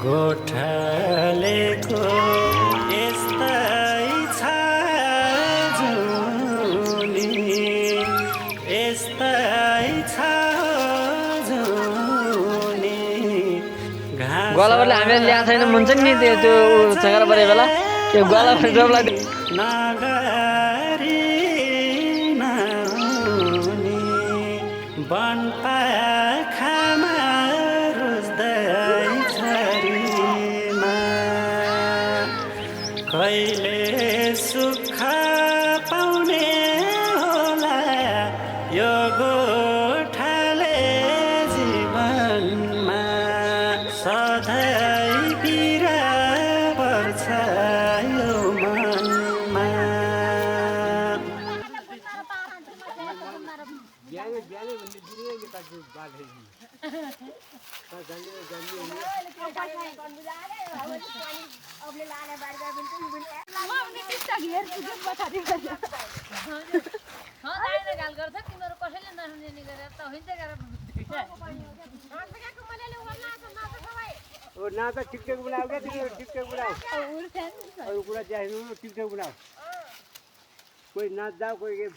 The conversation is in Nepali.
गोठालेको यस्तै छ जुनी यस्तै छ जुनी गोलाभरले हामीले ल्याएको छैन हुन्छ नि त्यो चकेर परे बेला त्यो गोलाभर जबलाई नगरी नहुनी बनपाखामा रुच्दै छरीमा कहिले सुख पाउने होला यो गोठाले जीवनमा सधैँ पीडा पर्छ यो मनमा ना तो टिकटॉक बनाओ क्या टिकटॉक बनाओ और पूरा चाहिए टिकटॉक बनाओ कोई नाच जाओ कोई